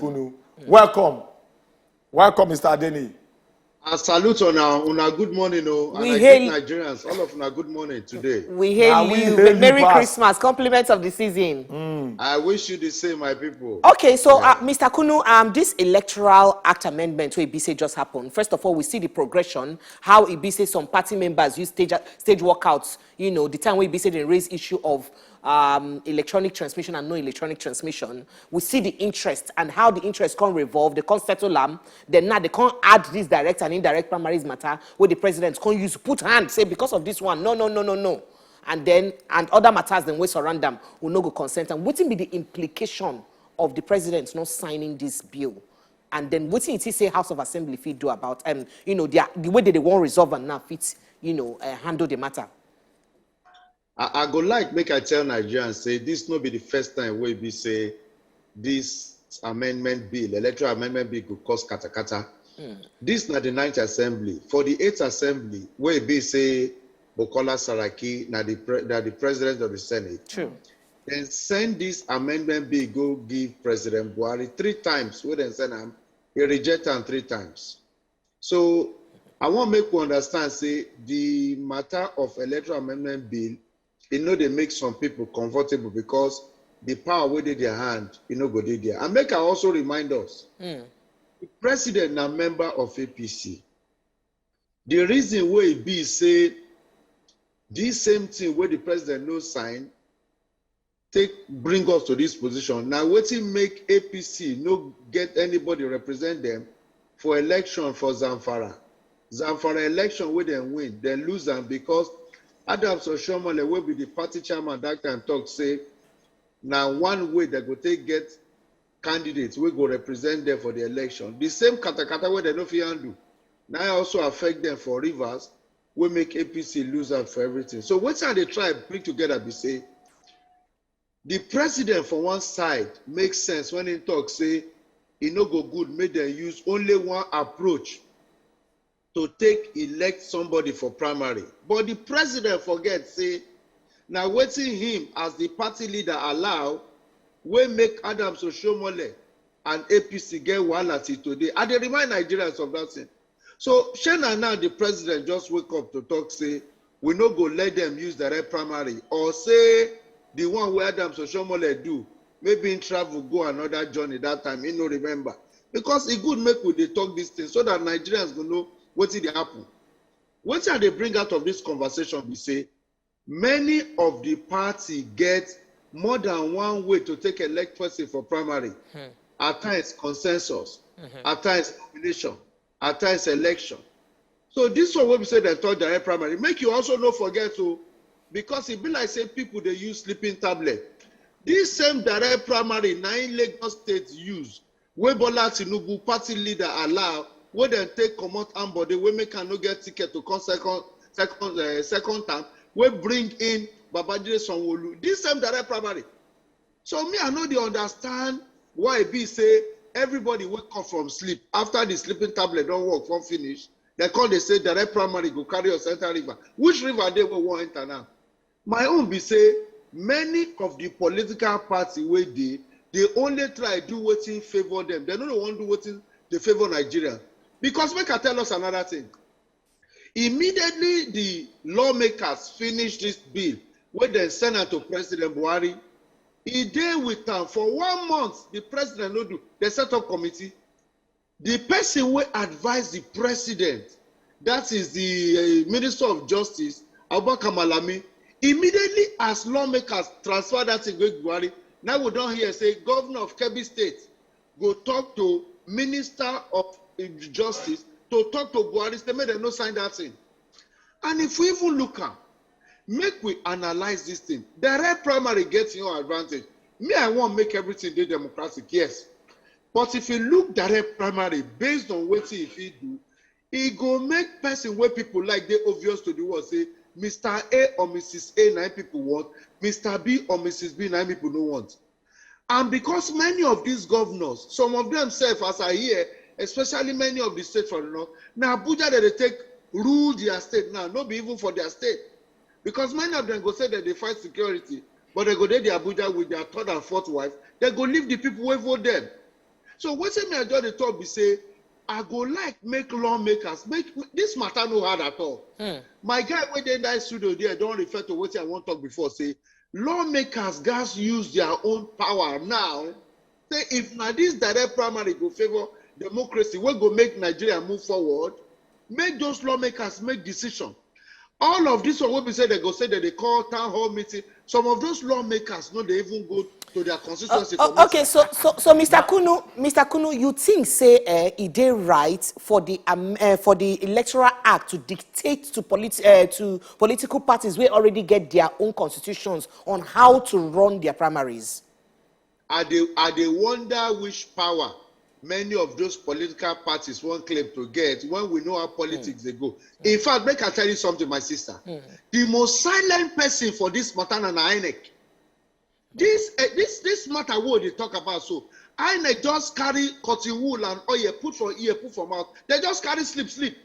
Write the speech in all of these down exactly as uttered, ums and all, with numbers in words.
Kunu. Welcome. Welcome, Mister Adeni. I salute una, una good morning, oh, and We I hail- greet Nigerians, all of una good morning today. We hail Now we you. hail you Merry back. Christmas. Compliments of the season. I wish you the same, my people. Okay, so uh, Mister Kunu, um, this Electoral Act amendment wey be say just happened. First of all, we see the progression, how e be say some party members use stage stage walkouts. You know, the time wey e be say they raise issue of um, electronic transmission and no electronic transmission. We see the interest and how the interest can revolve. They can settle am. Then now they can add this direct and indirect primaries matter where the president can use put hand say because of this one, no, no, no, no, no. And then and other matters then we surround them. We no go consent. And what will be the implication of the president not signing this bill? And then what did he say House of Assembly fit do about um you know the, the way that they want resolve and now fit you know uh, handle the matter. I, I go like make I tell Nigerians say this no be the first time wey be say this amendment bill, electoral amendment bill, go cause katakata. This na the ninth assembly. For the eighth assembly, wey be say Bukola Saraki na the pre, na the president of the Senate. True. Then send this amendment bill go give President Buhari three times. Wey dem send am, he reject am three times. So I want make we understand say the matter of electoral amendment bill, e no dey make some people comfortable because the power wey dey their hand, e no go dey there. And make I also remind us, the president na member of A P C. The reason wey e be say this same thing wey the president no sign take bring us to this position na wetin make A P C no get anybody represent them for election for Zamfara. Zamfara election wey dem win, dem lose am because Adams Oshiomhole, wey be the party chairman that time, talk say na one way dem go take get candidates wey go represent them for the election. The same katakata wey dem no fit handle na also affect them for Rivers, wey make A P C lose out for everything. So wetin I dey try bring together be say the president for one side make sense when he talk say e no go good make dem use only one approach to take elect somebody for primary. But the president forget say na wetin him as the party leader allow wey make Adams Oshiomhole and A P C get wahala till today. I dey remind Nigerians of that thing. So shey na now the president just wake up to talk say we no go let them use direct primary, or say the one wey Adams Oshiomhole do, maybe he travel go another journey that time, he no remember. Because e good make we dey talk this thing so that Nigerians go know wetin dey happen. Wetin I dey bring out of this conversation be say many of the party get more than one way to take elect person for primary. At times consensus, at times nomination, at times election. So this one wey be say dem talk direct primary, make you also no forget o, because e be like say people dey use sleeping tablet. This same direct primary na im Lagos State use, wey Bola Tinubu, party leader, allow, wey dem take comot hand body, wey make am no get ticket to come second second uh, second term, wey bring in Babajide Sanwo-Olu. This same direct primary. So me, I no dey understand why e be say everybody wake up from sleep after the sleeping tablet don work come finish, dem come dey say direct primary go carry us enter river. Which river dey wey we wan enter now? My own be say many of the political party wey dey dey only try do wetin favour them. Dem no dey wan do wetin dey favour Nigeria. Because make I tell us another thing. Immediately the lawmakers finish this bill wey dem send am to President Buhari, e dey with am for one month. The president no do. Dem set up committee. The person wey advise the president, that is the uh, Minister of Justice, Abubakar Malami, immediately as lawmakers transfer that thing go Buhari, now we don hear say governor of Kebbi State go talk to Minister of uh, Justice to talk to Buhari, say make dem no sign that thing. And if we even look am, make we analyse this thing. Direct primary get im own advantage. Me, I wan make everything dey democratic, yes. But if you look direct primary based on wetin e fit do, e go make person wey people like dey obvious to the world say Mister A or Missus A na im people want, Mister B or Missus B na im people no want. And because many of these governors, some of them sef, as I hear, especially many of the states for the north, na Abuja dem dey take rule their state now, no be even for their state. Because many of them go say dem dey fight security, but dem go dey the Abuja with their third and fourth wife. Dem go leave the people wey vote them. So wetin me I just dey talk be say, I go like make lawmakers make this matter no hard at all. Hmm. My guy wey dey inside studio there don refer to wetin I wan talk before, say lawmakers gats use their own power now. Say if na this direct primary go favour democracy wey go make Nigeria move forward, make those lawmakers make decision. All of this one wey be say dem go say dem dey call town hall meeting, some of those lawmakers no dey even go to their constituency. Uh, uh, okay, so so so Mr. Kunu, Mr. Kunu, you think say uh, e dey right for the um, uh, for the Electoral Act to dictate to polit uh, to political parties wey already get their own constitutions on how to run their primaries? I dey I dey wonder which power many of those political parties wan claim to get when we know how politics dey go. In fact, make I tell you something, my sister. The most silent person for this matter na na INEC. This eh, this this matter wey we dey talk about so, INEC just carry cotton wool and oil put for ear, put for mouth. Dem just carry sleep, sleep.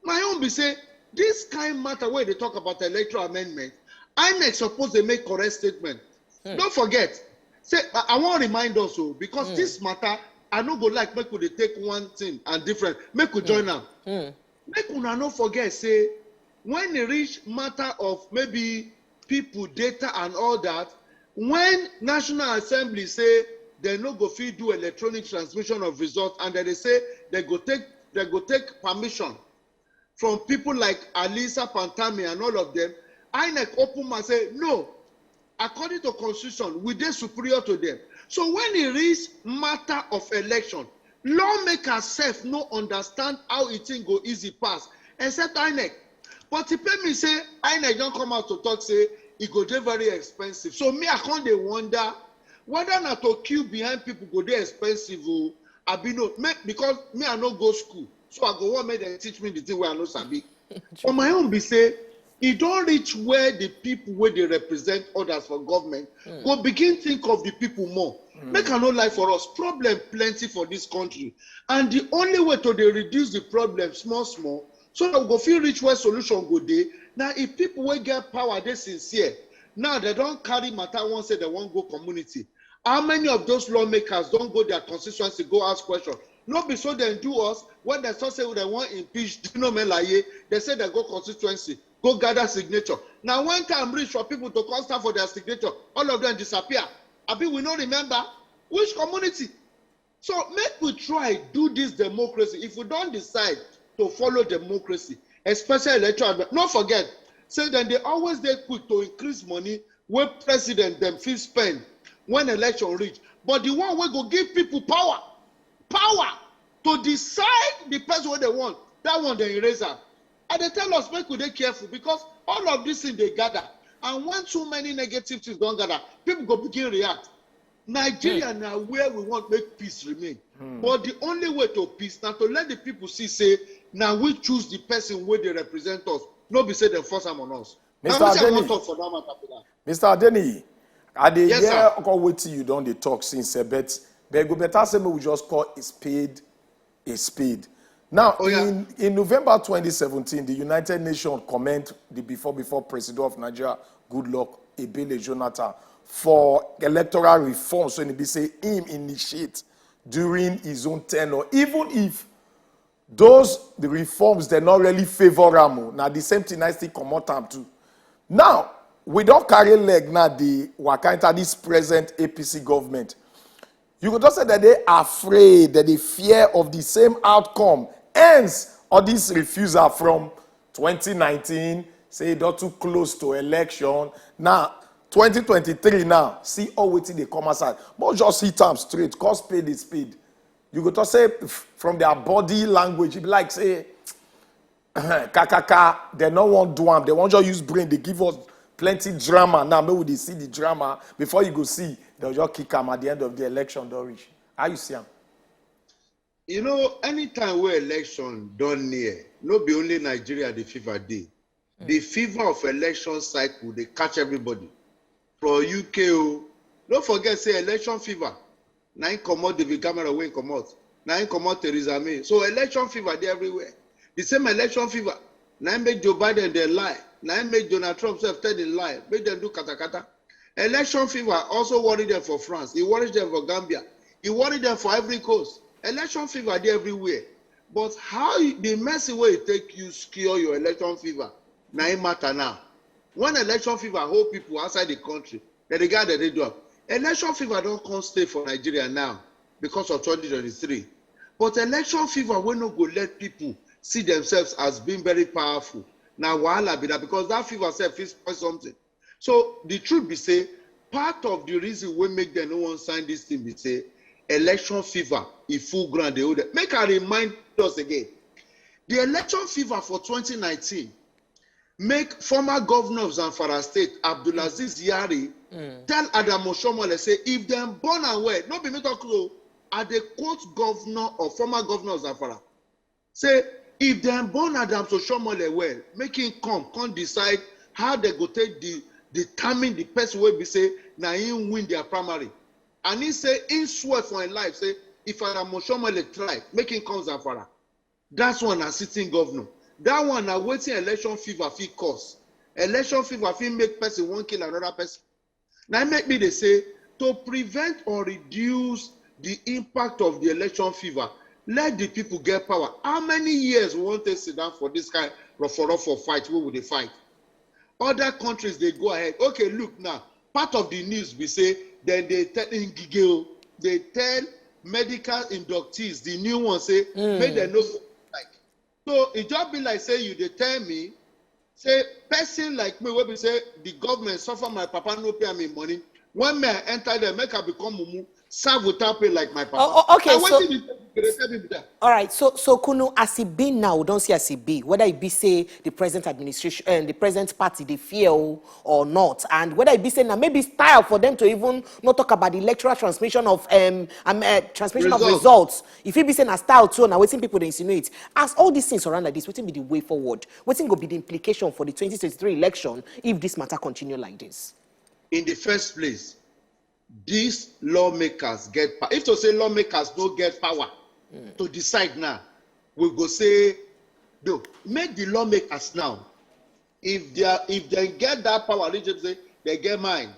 My own be say this kind matter wey dey talk about electoral amendment, INEC suppose dey make correct statement. No forget say I, I wan remind us o, because this matter, I no go like make we dey take one thing and different. Make we join am. Make una no forget say when e reach matter of maybe people data and all that, when National Assembly say dem no go fit do electronic transmission of results and dem dey say dem go take dem go take permission from people like Alisa Pantami and all of them, INEC open mouth say no. According to constitution, we dey superior to them. So when e reach matter of election, lawmakers sef no understand how e thing go easy pass, except INEC. But e pain me say INEC don come out to talk say e go dey very expensive. So me, I come dey wonder whether na to queue behind people go dey expensive o, abi no. Make, because me, I no go school, so I go want make dem teach me the thing wey I no sabi. But my own be say e don reach where the people wey dey represent others for government go begin think of the people more. Make I no lie for us, problem plenty for this country, and the only way to dey reduce the problem small small so that we go fit reach where solution go dey na if people wey get power dey sincere. Now dem don carry matter wan say dem wan go community. How many of those lawmakers don go their constituency go ask question? No be so dem do us when dem talk say dem wan impeach Dino Melaye. Dem say dem go constituency go gather signature. Na when time reach for people to come stand for their signature, all of them disappear. Abi we no remember? Which community? So make we try do this democracy. If we don decide to follow democracy, especially electoral, no forget say dem dey always dey quick to increase money wey president dem fit spend when election reach. But the one wey go give people power, power to decide the person wey dem want, that one dem erase am. I dey tell us make we dey careful because all of this thing dey gather, and when too many negative things don gather, people go begin react. Nigeria na where we want make peace remain. But the only way to peace na to let the people see say na we choose the person wey dey represent us, no be say dem force am on us. Na Mr. wetin I wan Adeni. Talk for that matter be that. Mr. Adeni, I dey Yes, hear sir. Okoye wetin you don dey talk since, eh, but but e go better say make we just call a spade a spade. Now, Oh, yeah. in, in November twenty seventeen, the United Nations commend the before before president of Nigeria, Goodluck Ebele Jonathan, for electoral reforms wey e be say him initiate during his own tenure, even if those the reforms dem no really favour am o, na the same thing na still comot am too. Now, we don carry leg now dey waka enter this present A P C government. You go just say dem dey afraid, dem dey fear of the same outcome. Hence, all this refusal from twenty nineteen, say e don too close to election. Now, twenty twenty-three now, see all wetin dey come outside. But just hit am straight, call spade a spade. You go talk say f- from their body language, e be like say kakaka, dem no wan do am. Dem wan just use brain dey give us plenty drama now. Make we dey see the drama. Before you go see, dem just kick am at the end of the election don reach. How you see am? You know, anytime wey election don near, no be only Nigeria the fever dey. The fever of election cycle dey catch everybody. For U K o, no forget say election fever na im comot David Cameron wey im comot, na im comot Theresa May. So election fever dey everywhere. The same election fever na im make Joe Biden dey lie, na im make Donald Trump sef tell the lie, make dem do katakata. Election fever also worry them for France, e worry them for Gambia, E worry dem for Ivory Coast. Election fever dey everywhere. But how you, the mercy wey you take use cure your election fever, na im matter now. When election fever hold people outside the country, dem dey gather, dem dey do am. Election fever don come stay for Nigeria now because of twenty twenty-three. But election fever wey no go let people see themselves as being very powerful, na wahala be that, because that fever sef fit spoil something. So the truth be say, part of the reason wey make dem no wan sign this thing be say election fever e full ground dey hold dem. Make I remind us again, the election fever for twenty nineteen make former governor of Zamfara State, Abdulaziz Yari, tell Adamu Oshiomhole say if dem born am well, no be me talk o, I dey quote governor or former governor of Zamfara, say if dem born Adamu Oshiomhole well, make him come, come decide how dem go take de-, determine the person wey be say na him win their primary. And he say he swear for him life say if Adamu Oshiomhole try, make him come Zamfara. That one na sitting governor. That one na wetin election fever fit cause. Election fever fit make person wan kill another person. Na im make me dey say, to prevent or reduce the impact of the election fever, let the people get power. How many years we wan take sit down for this kind ruffle ruffle fight wey we dey fight? Other countries dey go ahead. Okay, look now. Part of the news be say dem dey tell Ngige o, dey tell medical inductees, the new one, say make dem no go strike. So e just be like say you dey tell me say person like me wey be say the government suffer my papa no pay am im money, when me I enter there make I become mumu, serve without pay like my papa. Oh, oh, okay, Na so- wetin the person dey tell me be that. All right, so so Kunu, as e be now, we don see as e be, whether e be say the present administration and the present party dey fear o or not, and whether e be say na maybe style for them to even not talk about the electoral transmission of um, um uh, transmission of Results. Results. If e be say na style too, na wetin people dey insinuate. As all these things surround like this, wetin be the way forward? Wetin go be the implication for the twenty twenty-three election if this matter continue like this? In the first place, these lawmakers get power. If to say lawmakers no get power to decide now, we go say no. Make the lawmakers now, if they are, if they get that power, they just say they get mind.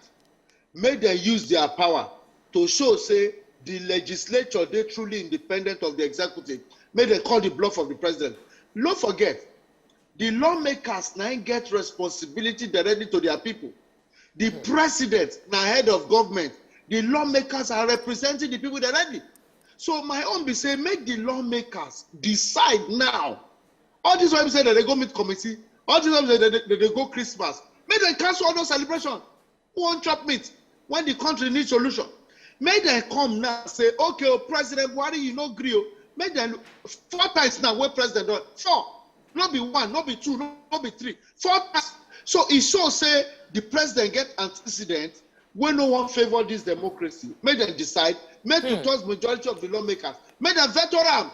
Make them use their power to show say the legislature dey truly independent of the executive. Make them call the bluff of the president. No forget, the lawmakers na im get responsibility directly to their people. The president na head of government. The lawmakers are representing the people directly. So my own be say make the lawmakers decide now. All this wey be say dem dey go meet committee, all this wey be say dem dey, dem dey go Christmas, make dem cancel all those celebrations. Who wan chop meat when the country need solution? Make dem come now say, okay o, President Buhari, you no gree o. Make dem look, four times now wey president don, four, no be one, no be two, no, no be three, four times. So e show say the president get antecedent wey no wan favour this democracy. Make dem decide, make two thirds majority of the lawmakers, make dem veto am,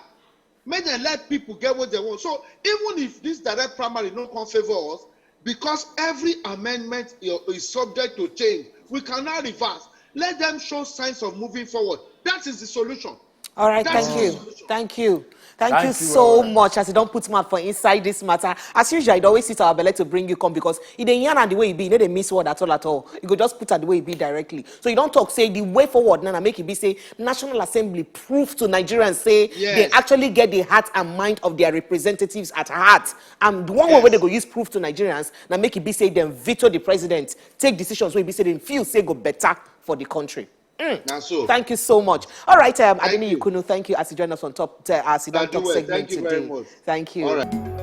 make dem let people get what they want. So even if this direct primary no come favour us, because every amendment i-, is subject to change, we cannot reverse. Let them show signs of moving forward. That is the solution. All right, That's thank the you. solution. Thank you. Thank, Thank you you, so Robert. much as you don put mouth for inside this matter. As usual, it always sit our belly to bring you come because e dey yarn am the way e be, e no dey miss word at all at all. You go just put am the way e be directly. So you don talk say the way forward now na make e be say National Assembly prove to Nigerians say Yes. they actually get the heart and mind of their representatives at heart. And the one way Yes. wey they go use prove to Nigerians na make e be say dem veto the president, take decisions wey e be say dem feel say go better for the country. Na so. Thank you so much. All right, um, Thank Adeniyi you. Kunu, thank you as you join us on top, uh, as you don Thank you talk well. segment Thank you today. Very much. Thank you. All right.